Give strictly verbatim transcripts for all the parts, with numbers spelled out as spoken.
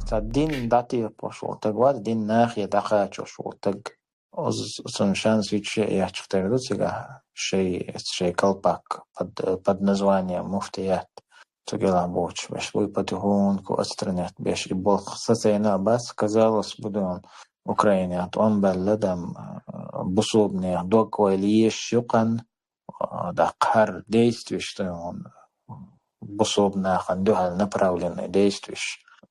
Ца дин дӀатехаш волу стаг вац, дин нахе дӀакхачош волу стаг. Оз-, оцунна шанс вичча а еччух тера ду цигахь, шай, шай калпак под, под названием муфтият. Цу гелахь боцуш беш буй потихоньку отстранять беш. И болх сацийна а бац, казалось бы, дан Украинехь тӀом баьлла дан, э, бусулбанех дог-ойла езаш юкъан, а, даккха хӀара действиеш ду хьуна, бусулба нахана дуьхьал направленный действиеш.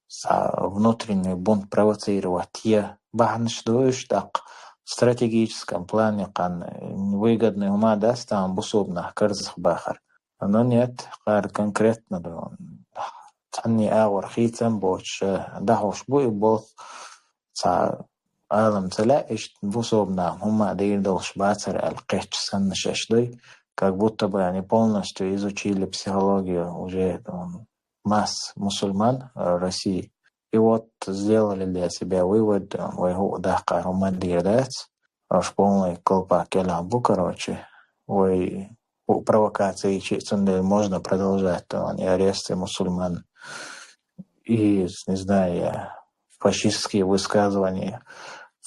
Цхьа внутренний бунт провоцировать е бахьанаш ду уьш, даккха в стратегическом плане кхана выгодный хӀума дац тахана бусулба нах карзах бахар. Но нет, кхара конкретно ду. Цхьанний агӀор хийцам боцуш, дӀахьуш бу и болх, цхьа Ӏалам ца лаьа, иштта бусулба нахана хӀумма а дийр долуш бацара аьлла кхетча санна шаьш дуй, как будто бы они полностью изучили психологию уже, м, масс мусульман, э, России. И вот сделали для себя вывод, э, вай хӀуъа даккхар хӀумма а дийр дац, уьш полный колпак кӀелахь бу, короче, вай хӀуъа провокаций чу, цундела можно продолжать, там, и аресты мусульман, и, не знаю, я, фашистские высказывания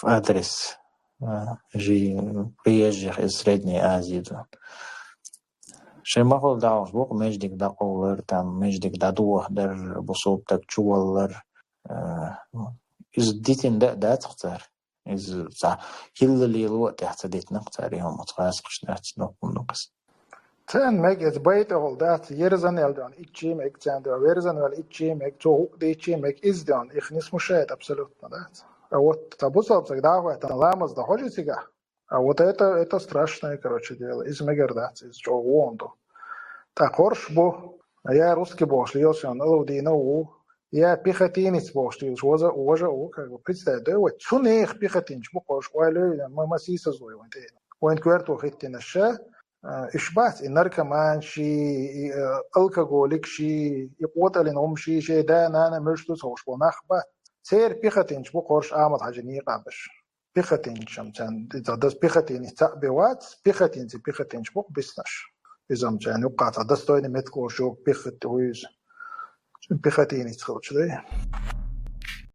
в адрес, а, жи-, приезжих из Средней Азии. Шайн махула дӀахьуш бу-кх междиг дӀакъовлар, там, междиг дӀадохадар, бусулба стаг чуваллар. А, иза дитина дан а дац-кх цара. Иза цхьа хӀилла лело а тӀехь ца дитина-кх цара, и хӀума оцу гӀазкхаша дац, доккхун ду-кх иза. Царна мега иза байтӀахула дац, ерзан аьлла дан иччи мега, царна дан верзан ваьлла иччи мега, цо хӀуъа дийччи мега, иза дан, их не смущает абсолютно, дац. А вот цхьа бусалба стаг дӀахӀоьттина ламаз дан хьожий цигахь. А вот это, это страшное, короче, дело. Иза мегар дац, иза чӀогӀа вон ду. ТӀаккха хорш бу, я русский бохуш лелаш йолу Алавдинов ву, я пехотинец бохуш лелаш важа, важа а ву, как бы, представь, да, вот цу нехан пехотинцаш бу хорш, ойла, ма, ма сийсазлой вайн тӀе. Вайн коьрто хӀиттинарш, а, уьш бац, и наркоманаш, и, э, алкоголикаш, и къотӀаллин гӀумаш, шайн да-нана муьлш ду ца хууш болу нах бац. Церан пехотинцаш бу хорш Ахьмад-Хьаьжин некъахь берш. Пехотинцаш-м царна, иза дас пехотинец цхьаъ бен вац, пехотинций пехотинцаш бу-кх биснарш. Иза-м царна юккъехь цхьа достойный меттиг луш йогӀу пехоти-, ву иза. Пехотинец хилча, дай.